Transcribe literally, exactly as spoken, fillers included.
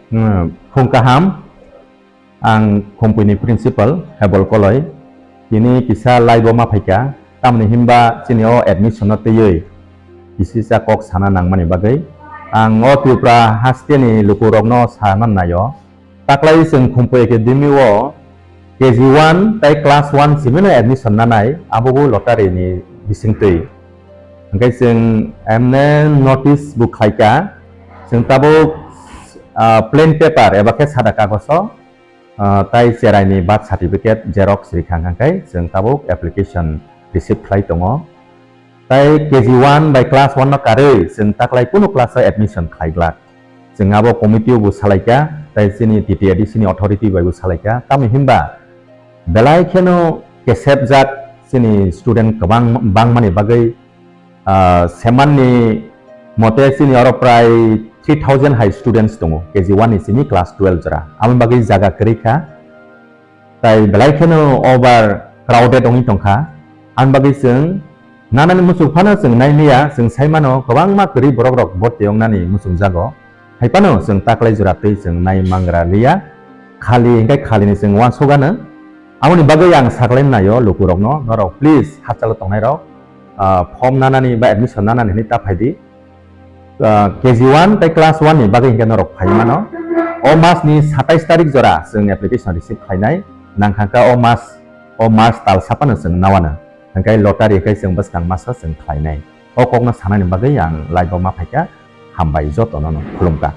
Hmm, phung kaham, ang Khumpui ni principal, Hebol Koloi. Tini kisa live o ma phaikha, tamni himba chini o admission no twiwi kisa kok sana nangmani bagwi. Ang o Tripura haste ni lukurokno sana naio. Taklai chwng Khumpui Academy o K G one tai class one simino admission nanai, abo bo lottery ni bisingtwi. Hingke chwng emne notice bo khlaika, chwng tabuk, ah, plain paper eba khe sada kagoso, ah, tai cherai ni birth certificate xerox rikha hingke chwng tabuk application receive khlai tongo. Tai K G one bai class one no karwi chwng taklai kunu class o admission khlai glak. Chwng abo committee o bo salaikha, tai chini T T A D C ni authority bai bo salaikha. Tamni himba belai kheno kesepjak chini student kwbang bangmani bagwi, ah, semanni mote chini oro prai three thousand hai students tongo, K G one ni simi class twelve jora. Aboni bagwi jaga kwrwi kha. Tai belai kheno over crowded wngwi tongkha. Ang bagwi chwng nanani muchung phano chwng nai liya, chwng sai mano kwbangma kwrwi borok rok borti wngnani muchung jago. Hai phano chwng taklai jora twi chwng nai mangra liya. Khali hingke khalini chwng uansuk ano. Aboni bagwi ang saklai naio lukurokno, norok please hachalo tongnai rok, ah, form nanani ba admission nanani hinwi ta phaidi. Ah, K G one tai class one ni bagwi hingke norok phai mano. O mas ni satais tarik jora chwng application receive khlainai. Nangkha kha o mas, o mas talsa phano chwng nawano. Hingke lottery khe chwng bwskang masa chwng khlainai. O kokno sanani bagwi ang live o ma phaikha. Hambai jotono no khulumkha.